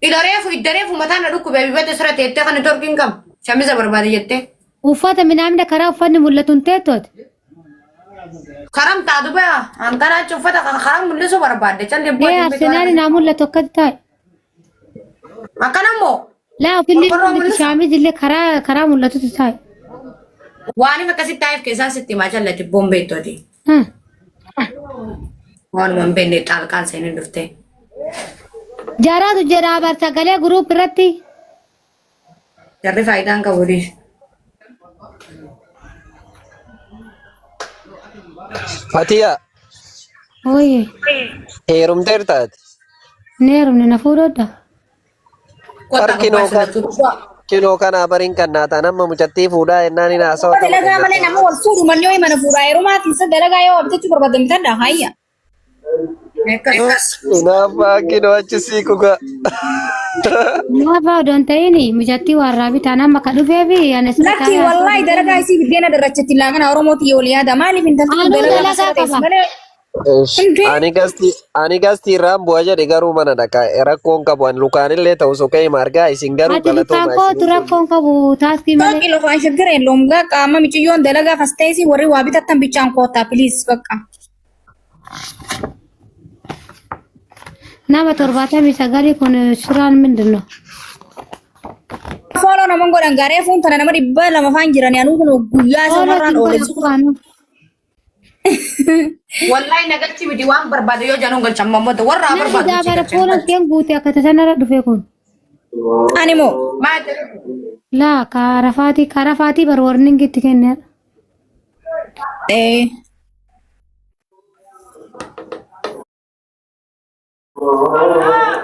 Ila reefu idda reefu mataan na dhukkube bibata sira teettee kan networkiin qabu. Shamiza barbaade jettee. Uffata minaamina karaa uffanni mul'atu hin teettu ati. Karam taa duba hangana achi uffata karaa mul'isuu barbaadde callee Ee Arsenaali naa mul'atu akkatti taa'e. Akkana immoo Laa ofillee Qorqorroo mul'atu mul'isa. shaamizillee karaa karaa mul'atutti taa'e. Waan if akkasitti taa'eef keessaan sitti himaa jallati boombeettu ati. Hmm. Waanuma hin beekne xaalqaan seenee dhuftee. Jaraatu jedhaa bar sagalee guruup irratti. Jarri faayidaan qabu dhiis. Fatiya Ooyee. heerumteertaati. Ni heerumne na fuudhodha. Kottaa Kinoo qophaa'e kan sirrattuu. kinoo kanaa bariin kan naataan amma mucattii fuudhaa jennaan hin haasawaa Uffata dalagaa malee nama wal fuudhu manni yoo mana fuudhaa heerumaa fi isa dalagaa yoo bitachuu barbaadan bitadha hayya. Akkas. Hinaaffaa kinoo achi siiqu gaa. Naafaa odoo hin ta'in mucattii warraa bitaan amma ka dhufee fi ani asirra Lakki taa'ee haasawaa wallahi dalagaa isii biddeena darrachetti laaqana Oromooti yoo wal yaada maaliif intalti kun Anuu dalagaa dalagaa masara teessi qaba. malee Hundee. Ani gasti ani gasti irraan bu'a jedhe garuu mana dhaqa rakkoon qabu ani lukaanillee ta'u soqee hima argaa isin garuu Ati lukaan galatooma kootu isin rakkoon qabu taaskii malee. Toqi lafaan shaggara hin loomgaa qaama miciyyoon dalagaa fasteessi warri waa bitattan bichaan koottaa please bakka. Nama 79 kun suraan mindin ነው? Fooloo naman godhan garee fuun tana nama 200 faan jiran anuu kun guyyaa Fooloo samarraan siin oole. godhan kufaanu. Wallahi nagachi miti waan barbaade yoo januun galchan mammoota warra haa Namni barbaadu achi gaafara galchan fooloon galcha. keen guute akka tasanarra dhufe kun. Ani moo Maal jedhu? Laa kaarafaatii kaarafaatii bar warning itti kenneera. ee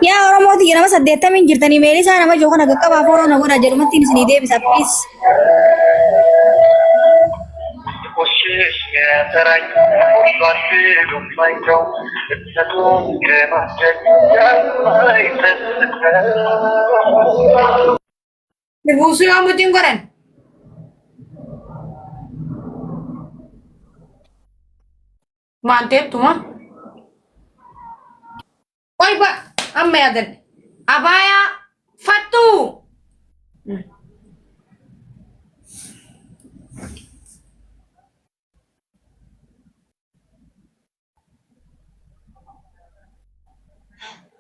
yaa Oromoo tiyya nama 80 jirtanii meelii isaa nama jiru kana qaqqabaa fooloo na godha jedhumattiin isinii deebisa please. Buusuu yoo mutiin godhan. Maal teettuma? Qoy ba amma yaadadhe. Abaayaa fattuu.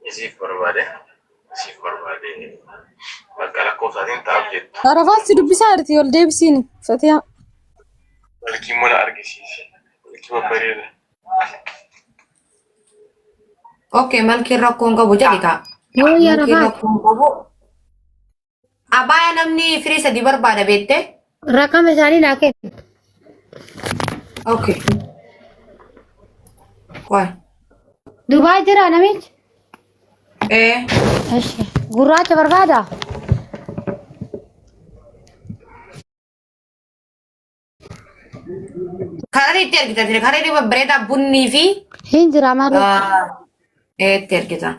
Isiif barbaade isiif barbaade bakka lakkoofsaatiin ta'aaf jettu. Arafaat si dubbisaa jirti ol deebisiin Fatiyaa. Malkii mana argisiisi. Malkii babbareeda. Okay, malkiin rakkoon qabu jedhi kaa. Yoo Malkiin Arafaat rakkoon qabu. Abaaya namni firii sadii barbaada beektee? Rakama isaanii naa kenni. Okay. Qoy. Dubaay jira namichi? Ee. Eshi. Gurraacha barbaada? Karaa itti ergita ture. Karaa inni babbareedaa bunnii fi Hin jira maal? itti ergita.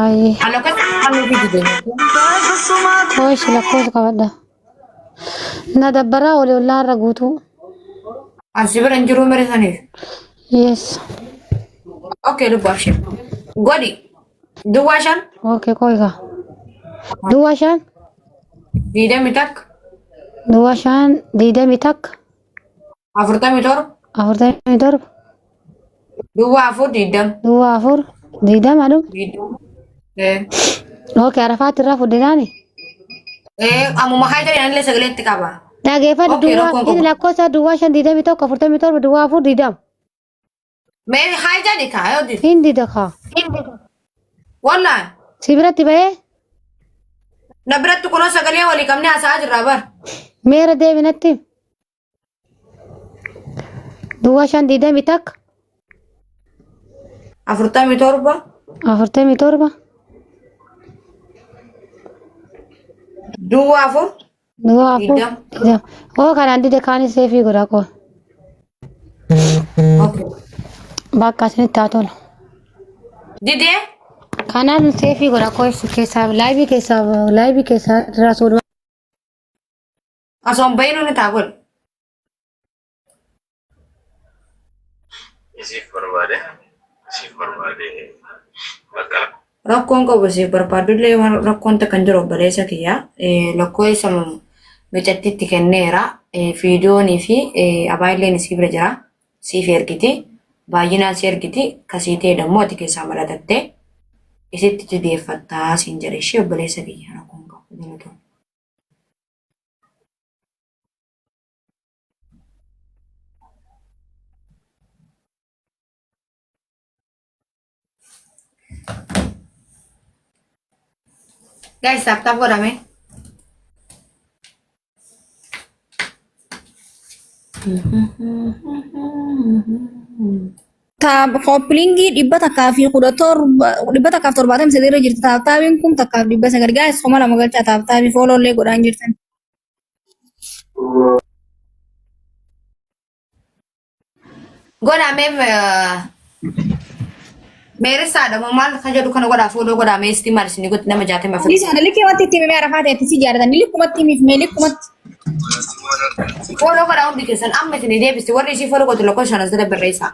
Ayi. Ani akkas halluu fi dide. Hoosh lakkoofsa qabadha. Na dabbaraa olii ollaa irra guutuu. Ani si bira hin jiru mere saniif. Yes. Okay, lubbu abshir. Godhi. Duwwaa 5. Okay, koo egaa. Duwwaa 5. 21. Duwwaa 5 21. 47. 47. Duwwaa 4 20. Duwwaa 4 20 dhum. 20. Ee. Okay, Arafaatti irraa fudhinaani. Ee, ammuma haa jedhan illee sagalee itti qaba. Dhageeffadhu Okay, duwwaa rakkoon inni qabu. lakkoofsa duwwaa 5 21 47 duwwaa 4 20. Mee haa jedhi kaa yoo dide. Hin dida kaa. Wallaahi. Si biratti bahee Na biratti kunoo sagalee walii qabnee haasa'aa jirra bar. meera deebinatti. Duwwaa 5 21. 47. 47. Duwwaa 4. Duwwaa 4. 20. 20. Oo kanaan dide kaanis seefii godha koo. Okay. Bakka isinitti haa tolu. Didee? Kanaan seefii godha koo ibsu keessaa laayivii keessaa laayivii keessaa irraa sooduma. Osoo hin bahin ni taa godhu. Isiif barbaade isiif barbaade bakka. Rakkoon qabu siif barbaadullee waan rakkoon takka hin jiru obboleessa kiyya. Lakkoofsa micattiitti kenneera. Fiidiyoonii fi abaayilleen isii bira jira. Siif ergiti. Baay'inaan si ergiti. Kasii ta'e dammoo ati keessaa malatattee isitti deeffattaa siin jedhe ishee obboleessa kiyya rakkoon qabu. Galatoomi. Guys, tap tap godhame. Koppilingii 117, 173 irra jirti. Taaptaabiin kun 1900. Gaayis 2000 galchaa taaptaabii fooloollee godhaan jirtan. Godhaa mee meerisaadha moo maal kan jedhu kana godhaa fuudhoo godhaa mee istii maal isin gotti nama 64. Ni saana likkii wanti itti himee arafaa ta'etti si jaalatan ni likkumatti himiif mee likkumatti. Fooloo godhaa hundi keessan amma isin deebisti warri isii fooloo godhu lakkoofsa shanas jala barreessaa.